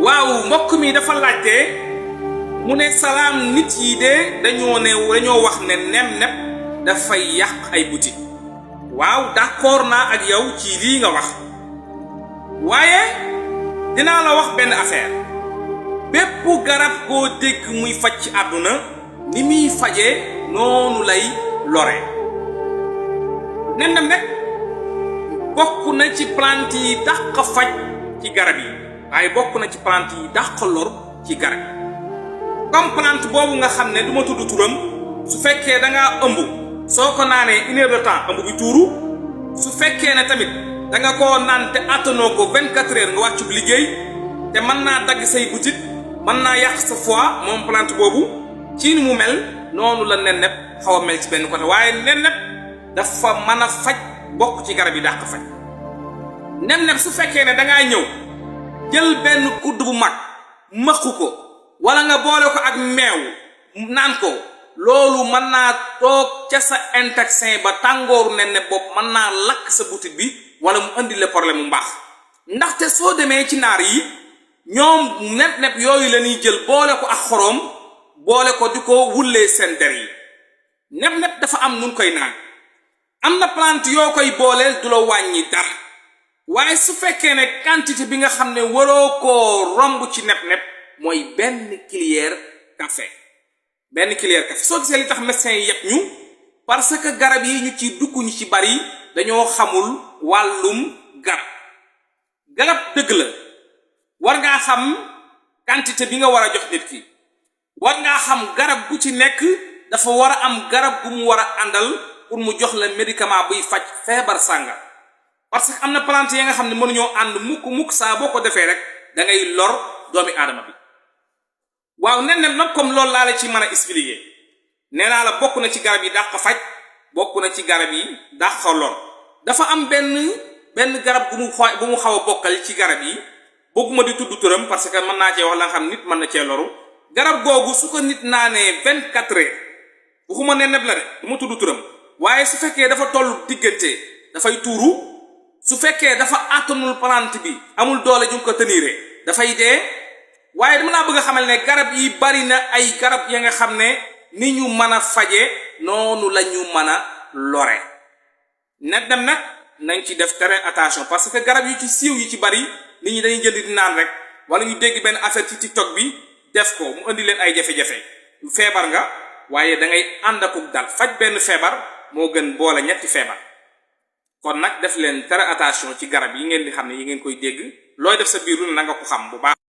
waaw mbokk mi dafa laajte mu ne salaam nit yi de dañoo wax ne népp dafay yàq ay butit waaw d'accord naa ak yow ci lii nga wax waaye dinaa la wax benn affaire bépp garab koo dégg muy faj ci àdduna ni muy fajee noonu lay lore népp nag bokk na ci plante yi dàq faj ci garab yi waaye bokk na ci plante yi dàq lor ci garab yi comme plante boobu nga xam ne du ma tudd turam su fekkee da ngaa ëmb soo ko naanee 1 heure de temps ëmb bi tuuru su fekkee ne tamit da nga koo naan te attanoo ko 24 heures nga wàccub liggéey te mën naa dagg say butit mën naa yàq sa foie moom plante boobu ci ni mu mel noonu la népp xaw a mel ci benn côté waaye népp dafa mën a faj bokk ci garab yi dàq faj népp su fekkee ne da ngaa ñëw jël benn kudd bu mag mëqu ko wala nga boole ko ak meew naan ko loolu mën naa toog ca sa intestin ba tàngooru népp bopp mën naa lakk sa butit bi wala mu indi le problème mu mbaax ndaxte soo demee ci naar yi ñoom népp yooyu la ñuy jël boole ko ak xorom boole ko di ko wullee seen der yi népp dafa am nun koy naan am na plante yoo koy booleel du la wàññi dara waaye su fekkee ne quantité bi nga xam ne waroo koo romb ci népp mooy benn cuillère café soo gisee li tax médecin yi yëpp ñu parce que garab yi ñu ci dugg ñu ci bari dañoo xamul wàllum garab dëgg la war ngaa xam quantité bi nga war a jox nit ki war ngaa xam garab gu ci nekk dafa war a am garab gu mu war a àndal pour mu jox la médicament buy faj feebar sànga parce que am na plante yi nga xam ne mënuñoo ànd mukk saa boo ko defee rek da ngay lor doomi aadama bi waaw népp nag comme loolu laa la ci mën a expliquer nee naa la bokk na ci garab yi dàq faj bokk na ci garab yi dàq lor dafa am benn garab bu mu xaw a bokkal ci garab yi bëgguma di tudd turam parce que mën naa cee wax la nga xam nit mën na cee loru garab googu su ko nit naanee 24 heures waxuma népp la de du ma tudd turam waaye su fekkee dafa toll diggante dafay tuuru su fekkee dafa àttanul plante bi amul doole ju ko teniree dafay dee waaye dama laa bëgg a xamal ne garab yi bari na ay garab ya nga xam ne ni ñu mën a faje noonu la ñu mën a lore népp nag nañ ci def très attention parce que garab yu ci siiw yi ci bari nit ñi dañuy jënd di naan rek wala ñu dégg benn affaire ci TikTok bi def ko mu indi leen ay jafe-jafe feebar nga waaye da ngay ànd akuk dal faj benn feebar moo gën boole ñetti feebar kon nag def leen très attention ci garab yi ngeen di xam ne yi ngeen koy dégg looy def sa biir lu ne na nga ko xam bu baax